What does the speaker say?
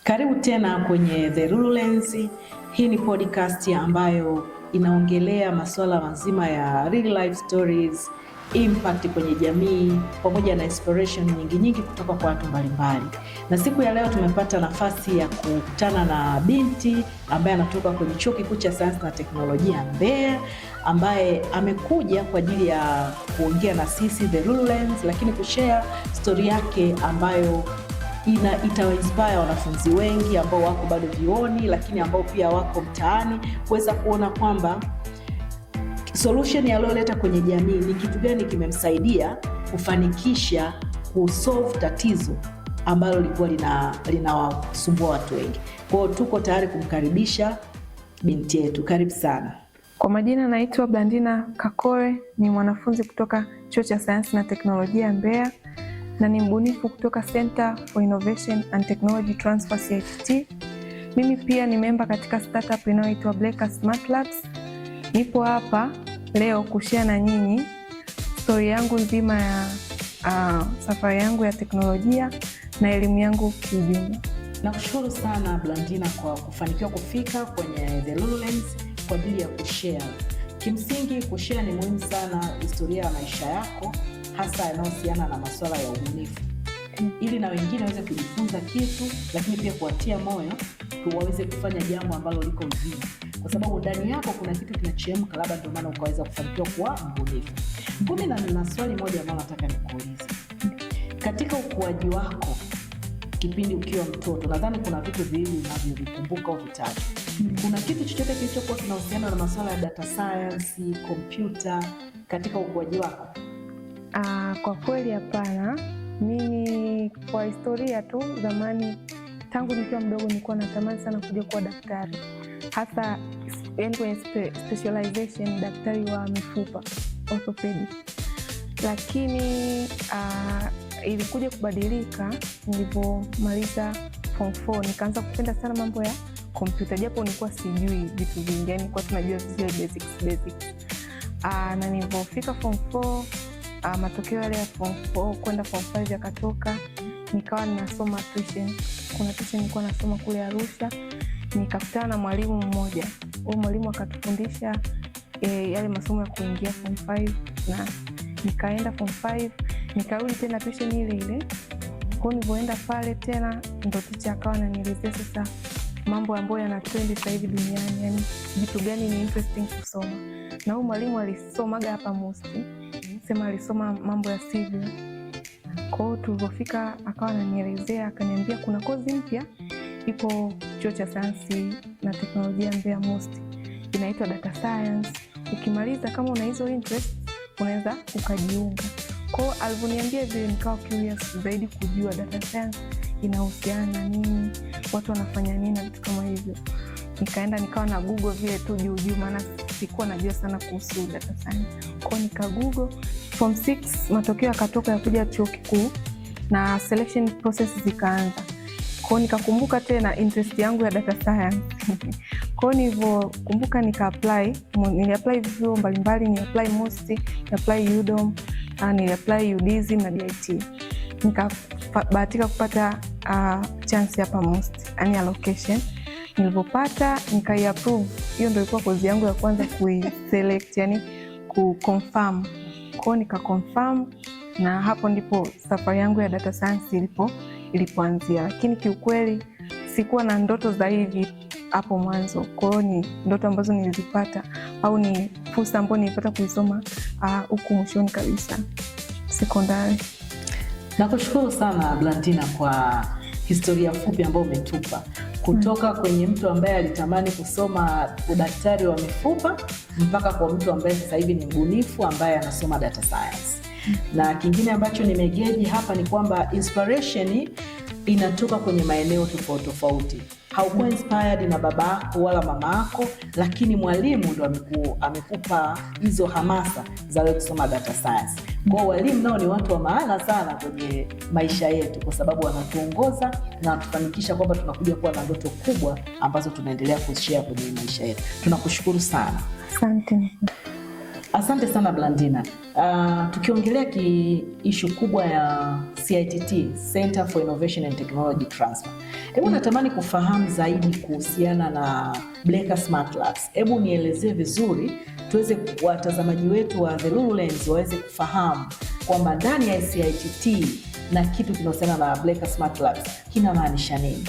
Karibu tena kwenye The Lulu Lens. Hii ni podcast ambayo inaongelea masuala mazima ya real life stories, impact kwenye jamii pamoja na inspiration nyingi nyingi kutoka kwa watu mbalimbali. Na siku ya leo tumepata nafasi ya kukutana na binti ambaye anatoka kwenye Chuo Kikuu cha Sayansi na Teknolojia Mbeya, ambaye amekuja kwa ajili ya kuongea na sisi The Lulu Lens, lakini kushare story yake ambayo itawainspire wanafunzi wengi ambao wako bado vyuoni, lakini ambao pia wako mtaani kuweza kuona kwamba solution aliyoleta kwenye jamii ni kitu gani kimemsaidia kufanikisha kusolve tatizo ambalo lilikuwa linawasumbua watu wengi. Kwa hiyo tuko tayari kumkaribisha binti yetu. Karibu sana. Kwa majina naitwa Blandina Kakore, ni mwanafunzi kutoka Chuo cha Sayansi na Teknolojia Mbeya na ni mbunifu kutoka Center for Innovation and Technology Transfer CITT. Mimi pia ni memba katika startup inayoitwa Bleka Smart Labs. Nipo hapa leo kushare na nyinyi stori yangu nzima ya safari yangu ya teknolojia na elimu yangu kiujumla. Nakushukuru sana Blandina kwa kufanikiwa kufika kwenye The Lulu Lens kwa ajili ya kushare. Kimsingi kushare ni muhimu sana historia ya maisha yako, hasa yanayohusiana na masuala ya ubunifu, ili na wengine waweze kujifunza kitu, lakini pia kuwatia moyo tu waweze kufanya jambo ambalo liko within, kwa sababu ndani yako kuna kitu kinachemka, labda ndio maana ukaweza kufanikiwa kuwa mbunifu. Kumi na nina swali moja ambalo nataka nikuulize. Katika ukuaji wako kipindi ukiwa mtoto, nadhani kuna vitu viwili unavyovikumbuka au vitatu. Kuna kitu chochote kilichokuwa kinahusiana na masuala ya data science, kompyuta katika ukuaji wako? Kwa kweli hapana. Mimi kwa historia tu, zamani tangu nikiwa mdogo nilikuwa natamani sana kuja kuwa daktari, hasa yani kwenye specialization daktari wa mifupa, orthopedic. Lakini ilikuja kubadilika nilipomaliza form 4, nikaanza kupenda sana mambo ya kompyuta, japo nilikuwa sijui vitu vingi, yani nilikuwa tunajua zile basics basics. Na nilipofika form 4, matokeo yale ya form 4 kwenda form 5 yakatoka, nikawa ninasoma tuition. Kuna tuition nilikuwa nasoma kule Arusha, nikakutana na mwalimu mmoja. Huyo mwalimu akatufundisha yale masomo ya kuingia form 5 na nikaenda form 5, nikarudi tena tuition ile ile. Kwa hiyo nilivyoenda pale tena ndo teacher akawa ananielezea sasa mambo ambayo yana trend sasa hivi duniani, yani vitu gani ni interesting kusoma. Na huyu mwalimu alisomaga hapa MUST, sema alisoma mambo ya civil. Kwa hiyo tulivyofika akawa ananielezea, akaniambia kuna kozi mpya ipo Chuo cha Sayansi na Teknolojia Mbeya MUST, inaitwa data science. Ukimaliza kama una hizo interest unaweza ukajiunga. Kwa hiyo alivyoniambia vile nikawa curious zaidi kujua data science inahusiana na nini, watu wanafanya nini na vitu kama hivyo. Nikaenda nikawa na google vile tu juu juu, maana sikuwa najua sana kuhusu data science. Kwa hiyo nika google form 6, matokeo yakatoka ya kuja chuo kikuu na selection process zikaanza. Kwa hiyo nikakumbuka tena interest yangu ya data science. Kwa hiyo nilivyokumbuka nika apply, nili apply vyuo mbalimbali, nili apply MUST, nili apply UDOM, nili apply UDSM na DIT. Nikabahatika kupata chance hapa MUST, yani allocation. Nilivyopata nikai approve. Hiyo ndio ilikuwa kozi yangu ya kwanza kuiselect, yani kuconfirm. Kwa hiyo nika confirm na hapo ndipo safari yangu ya data science ilipoanzia, lakini kiukweli sikuwa na ndoto za hivi hapo mwanzo. Kwa hiyo ni ndoto ambazo nilizipata au ni fursa ambayo nilipata kuisoma huku mwishoni kabisa sekondari. Nakushukuru sana Blandina kwa historia fupi ambayo umetupa kutoka kwenye mtu ambaye alitamani kusoma udaktari wa mifupa mpaka kwa mtu ambaye sasa hivi ni mbunifu ambaye anasoma data science. Na kingine ambacho nimegauge hapa ni kwamba inspiration inatoka kwenye maeneo tofauti tofauti. Haukuwa inspired na baba yako wala mama yako, lakini mwalimu ndo amekupa hizo hamasa za wewe kusoma data science. Kwa hiyo walimu nao ni watu wa maana sana kwenye maisha yetu, kwa sababu wanatuongoza na wanatufanikisha kwamba tunakuja kuwa na ndoto kubwa ambazo tunaendelea kushare kwenye maisha yetu. Tunakushukuru sana. Asante. Asante sana Blandina. Tukiongelea issue kubwa ya CITT, Center for Innovation and Technology Transfer. Hebu natamani kufahamu zaidi kuhusiana na Bleka Smart Labs. Hebu nielezee vizuri tuweze watazamaji wetu wa The Lulu Lens waweze kufahamu kwamba ndani ya CITT na kitu kinahusiana na Bleka Smart Labs kinamaanisha nini?